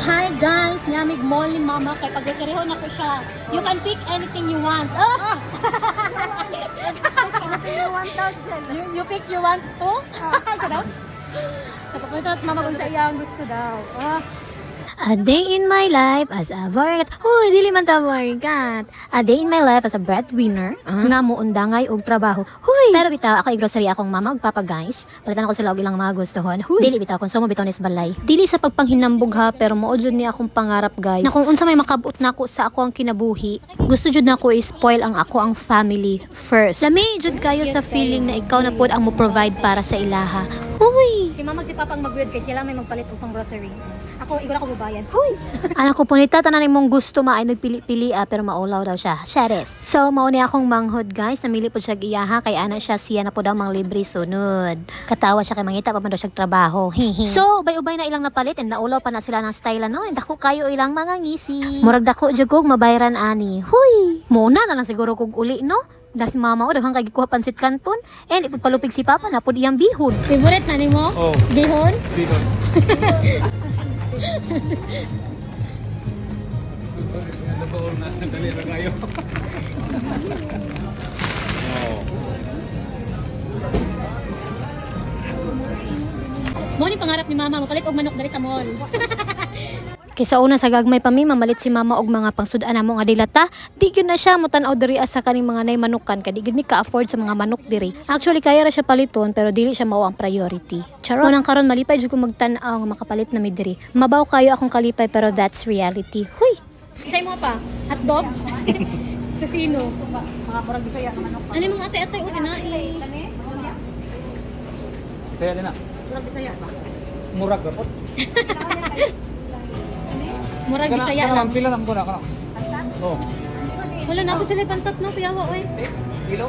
Hi guys, nyamig mall ni mama kay pag-groceryhon ako siya. You can pick anything you want. Oh! Anything you want daw, Jel. You pick you want to? Isa daw? So, papunta na sa mama kung sa iya ang gusto daw. Ah. A day in my life as a variat. Huy, dili man ta variat. A day in my life as a breadwinner. Nga mo undangay og trabaho. Huy! Pero bitaw, ako i-grocery akong mama ug papa, guys. Palitan ako sila og ilang mga gustohon. Huy! Dili bitaw, konsumo bitaw ni sa balay. Dili sa pagpanghinambog ha, pero mao jud ni akong pangarap, guys. Na kung unsa may makabot nako sa ako ang kinabuhi, gusto jud nako i-spoil ang ako ang family first. Lami jud kayo sa feeling na ikaw na pod ang mo provide para sa ilaha. Huy! Si mama si papa ang maguyod kay sila may magpalit og pang grocery. Ako, igor ako babayan. Huy! Anak ko punita, tanan imong gusto ma ay nagpili-pili ah, pero maulaw daw siya. Charis. So, mao ni akong manghod, guys. Namili po siya iyaha kay ana siya siya na po daw mang libre sunod. Katawa siya kay mangita pa man daw siya trabaho. Hihi. So, ubay-ubay na ilang napalit and naulaw pa na sila ng style ano. And dako kayo ilang mga ngisi. Murag dako jud kog mabayran ani. Huy! Muna na lang siguro kog uli, no? Dahil si mama o, daghang kay gikuha pansit canton. And ipagpalupig si papa na pud iyang bihon. Favorite na nimo? Oh. Bihon? Bihon. Dali ra kayo. Oh. Mo ni pangarap ni mama, mapalit og manok diri sa mall. Kaysa una sa gagmay pa mi mamalit si mama og mga pangsud-an namo nga dilata, di gyud na siya motan-aw diri sa kaning mga nay manukan kay di gyud mi ka-afford sa mga manok diri. Actually kaya ra siya paliton pero dili siya mao ang priority. Charot. Unang karon malipay jud ko magtan-aw nga makapalit na mi diri. Mabaw kayo akong kalipay pero that's reality. Huy. Say mo pa, hotdog? Kasino? Mga murag Bisaya nga manok. Ano yung mga atay-atay o tinai? Kani? Saya din na. Murag Bisaya ba? Murag ra pod. Murag Bisaya Kana lang. pila lang ko na kana. Oh. Wala na ako sila pantat no, kuyawa oy. Kilo?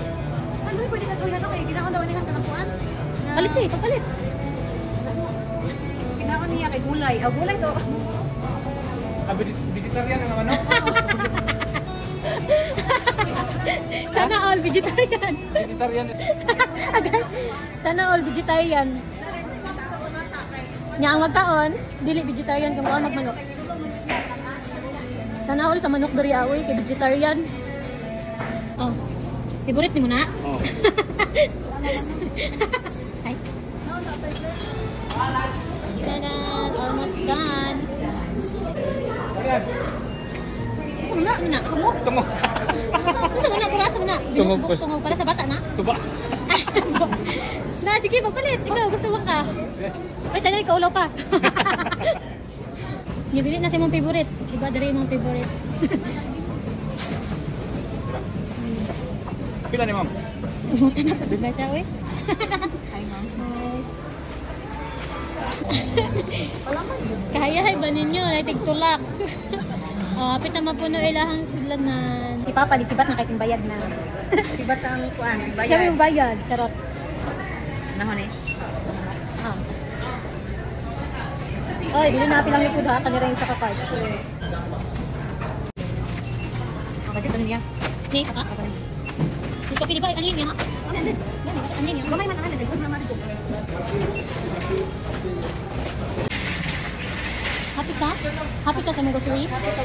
Ano pwede ka tuloy na kay ginaon daw niya kanang kuan? Palit eh, papalit. Ginaon niya kay gulay. Ah, gulay to. Ah, vegetarian na naman, no? Sana all vegetarian. Vegetarian. Agay. Sana all vegetarian. Nya ang magkaon, dili vegetarian kung kaon magmanok. Sana all sa manok diri aoy kay vegetarian. Oh. Favorite nimo na? Oh. Ay. Tadan! Almost done. Ano na? Tungog. Ano na? Para sa na? Tungog Binukbok po. tungog para sa bata na? Tuba. Na, sige, magpalit. Ikaw, gusto mo ka. Uy, sana ikaw ulaw pa. Gibili na sa imong favorite. Iba diri imong favorite. Pila ni ma'am? Umuta na pa na siya, uy. Hi, ma'am. Hi. Kaya ba ninyo? Ay, tigtulak. Oh, apit na mapuno ilahang sudlanan. Si Papa, di sibat na kay bayad na. Sibat ang kuan, bayad. Siya may bayad. Charot. Nahon eh. Ah. Oy, dili na pilang lipod ha, kanira yung sa ka-card. Bakit ano niya? Ni, ka? Dito pili ba? Ano yun ha? Ano yun? Gamay man ang ano, daghan naman ko. Happy ka? Happy ka sa mong grocery? Happy ka.